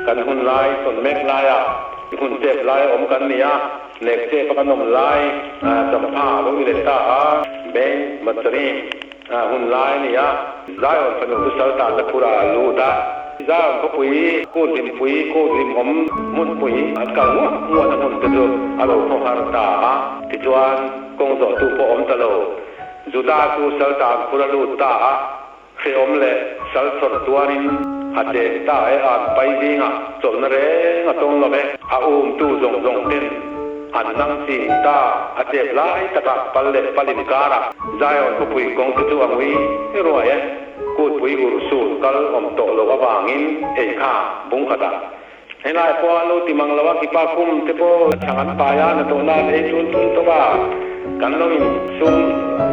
Kan hun lai tawn mek laia hun chep lai awm kan ni a, nek chep a kan awm lai champha a lo ni leh ta a, Beng Matzarim hun lai a ni a, Zion fanu chu sal tanna phurah a lut a, Zion khawpui kut hlimpui kut hlimawm hmunpui an kal nguah nguahna hmun te chu a lo khawhar ta a, tichuan kawng zawhtu pawh awm ta lo. Juda chu sal tan phur a lut ta a, hrehawm leh sal chawrh tuarin a cheng ta e, an pai zingah chawlhna reng a tawng lo ve. A umtu zawng zawng ten an nang ching ta, a chep lai takah pal leh pal inkarah Zion khawpui kawng te chu a ngui ruai e, kutpui urhsun kal awm tawh loh avangin ei kha bung khatah Helai pawh an lo ti mang lo a, kipa khum te pawh chhang an pai a, hnathawhna an ei tun tun tawp a, kan lo in sum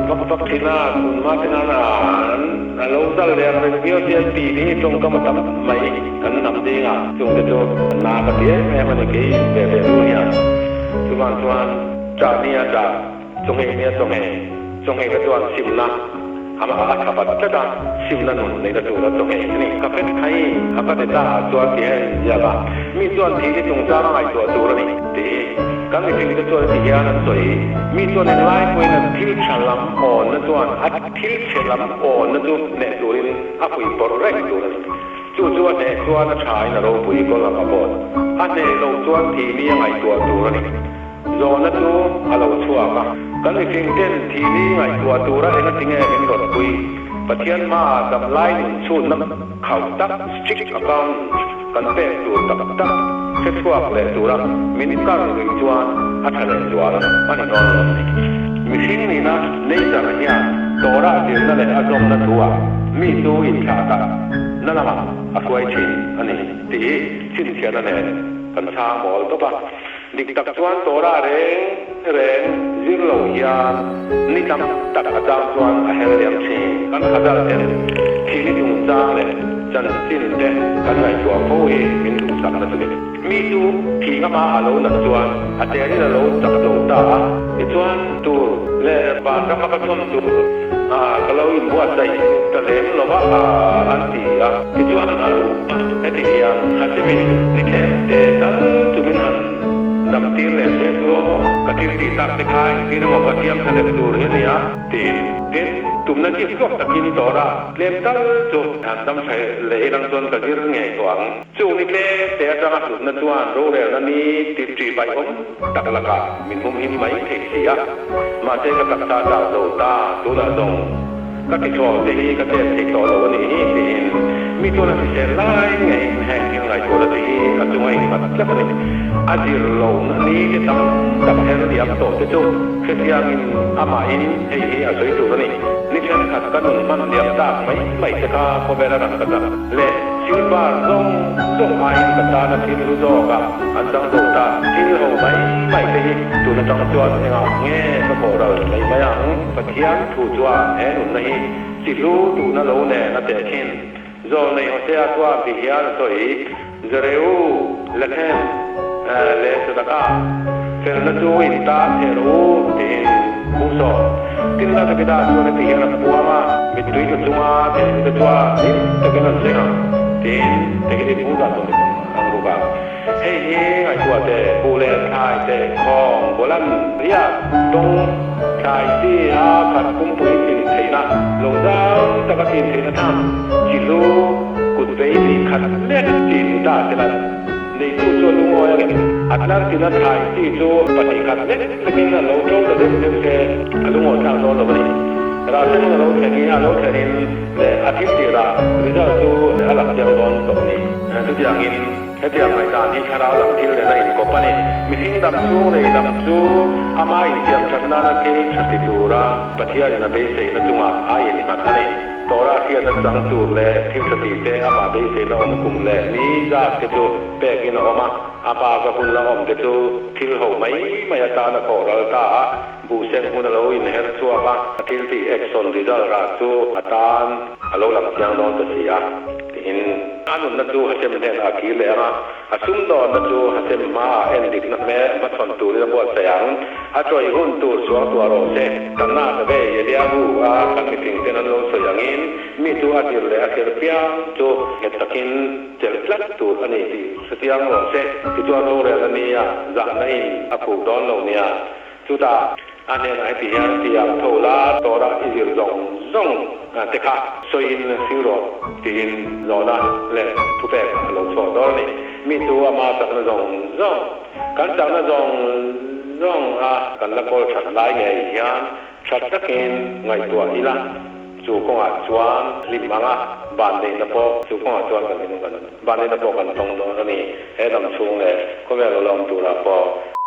vak vak thin a, tun hma te nan a lo zal leh ang reng viau te an ti ding hi tawngkam a tam mai kan hnam ding a, chung te chu na ka ti em em a ni kei ve ve lu hian. Chuvang chuan chah ni a chah. Chawngei nia chawngei, chawngei kha chuan simna a a tha pat tlat a, simna nun neihna tura chawngei a ni. Ka fet khai a ka ti ta ah chuan ti hian inziak a, mi chuan thih hi chungchang a ngaihtuah tur a ni tih hi kan mifing te chuan ti hian an sawi. Mi chuan englai pawhin a thil tha lam awnna chuan a thil chhe lam awnna chu hneh turin a fuihpawrh reng tur a ni. Chu chu a hneh chuan a thain a ropui kawlh a ka pawt. A hneh loh chuan thih ni a ngaihtuah tur a ni. Zawhna chu a lo chhuak a. Kan mifing ten thihni ngaihtuah tura enga tinge min rawn pui? Pathian hmaah damlai nun chhunna khauh tak, strict account, kan pek tur tak tak hre chhuak leh tura min kar lui chuan a tha leh zual a ni dawn lo ni. Mihring nihna nature hian Torah zirna leh a zawmna thu-ah mi chu inthlah tak na lamah a hruai thin a ni tih hi chhinchhiahna nen kan chhang mawl tawp a. Dik tak chuan Torah reng reng zir lo hian ni tam tak a chang chuan a her liam thin. Kan khazal ten thihni chungchang leh chanchin te kan ngaihtuah fo hi min duhsakna chu ni. Mi chu thih ngama a lo nat chuan a chenin a lo chak lo ta a, tichuan tur leh vanrama ka chawm tur ka lo inbuatsaih ta lem lo va an ti a. Tichuan a ruh a, heti hian Hasimin ni thlem te tal chu min han dam tir leh se chu aw, ka thil tih tak te kha engtin emaw ka siam tha leh tur hi a nia, tiin. Tin, tumna chi hluak takin Torah tlem tal chu han dam tha leh ilang chuan ka zir ngei tawh ang. Chung ni tlem te atanga hlutna chuan rorelna ni ti ṭih baihawm tak lakah min humhim mai thei si a, mahse ka taksa chau zo ta tunah zawng. Ka ti thaw te hi ka chet thei tawh lo a nih hi tiin mi chuan a hrisel lai ngeiin heng thil ngaihtuahna te hi a chunga innghat tlat a ni. A zir lohna ni te tam tak her liam tawh te chu hrechiangin amahin hei hi a sawi tur a ni. Ni thenkhat ka nun hman liam tak mai mai te kha khawvel a rang ka chak leh silver zawng zawng aiin ka tan a thil hlu zawk a an chang zo ta. Thil ho mai mai te hi tun atang chuan engah nge ka khawh ral mai mai ang? Pathian thu chuan he nunna hi chi hlu duhna lo nen a teh thin. Zawlnei Hosea chuan ti hian a sawi, Zareu, Lechem, leh Tzedakah, felna chu in tan theh rawh u, tiin Musaw. Tin, Lal Davida chuan heti hian a puang a, Mittui tla chunga thehtute chuan hlim takin an seng ang, tiin Tehketi Buddha chuan ti ang ruk a. Hei hi ngaihtuah teh, buh leh thlai teh, khawng, bolan, riak, dawng, thlai chi a khat pumpui tlin theihna, lo zau taka tlin theihna tham, chi hlu, kut vei hnih khat lek chi ni ta se la, neitu chu a lungawi ang em? A tlar tina thlai chi chu pahnih khat lek lekin a lo to ta deuh deuh se, a lungawi thlak dawn lo a ni. Rah sen a lo thlenin a lo thlenin leh a thil tirah result chu a lang chiang dawn tawh a ni. Chutiangin. Hetiang ngaihdan hi thlarau lam thil nen a inkawp a ni. Mihring dam chhung rei lam chu ama insiam that nana thil tha ti tura Pathianin a beiseina chungah a innghat a ni. Torah hriatna chang tur leh thil tha tih te amah beiseina awm kum leh ni zat te chu pekin a awm a, a bak a hun la awm te chu thil ho mai mai atan a khawh ral ta a, buhseng hun a lo inher chhuak a, a thil tih action result rah chu a tan a lo lang chiang dawn ta si a, tiin. A nunna chu Hashem hnenah a kir leh ang a, a sumdawnna chu Hashem hmaah endikna hmachhawn turin a buatsaih ang. A chawi hun tur suangtuah rawh se. Tanna ka vei Eliahu a kan mifingten an lo sawi angin. Mi chu a zir leh a hril piang chu nghet takin chelh tlat tur a ni tih hre chiang rawh se. Tichuan rorel a nia, zahna in a phu dawn lo nia. Chutah a hnenah heti hian a ti a, Tho la, Torah i zir zawng zawng te kha sawiin hril rawh, tiin zawhna leh thupek a lo chhuak dawn a ni. Mi chu ama chakna zawng zawng, kan chakna zawng zawng a kan la kawl that lai ngei hian that takin ngaihtuah ila, chu kawngah chuan hlim anga ban neihna pawh chu kawngah chuan kan hlim kan ban neihna pawh kan tawng dawn a ni. He dam chhung leh khawvel lo la awm turah pawh.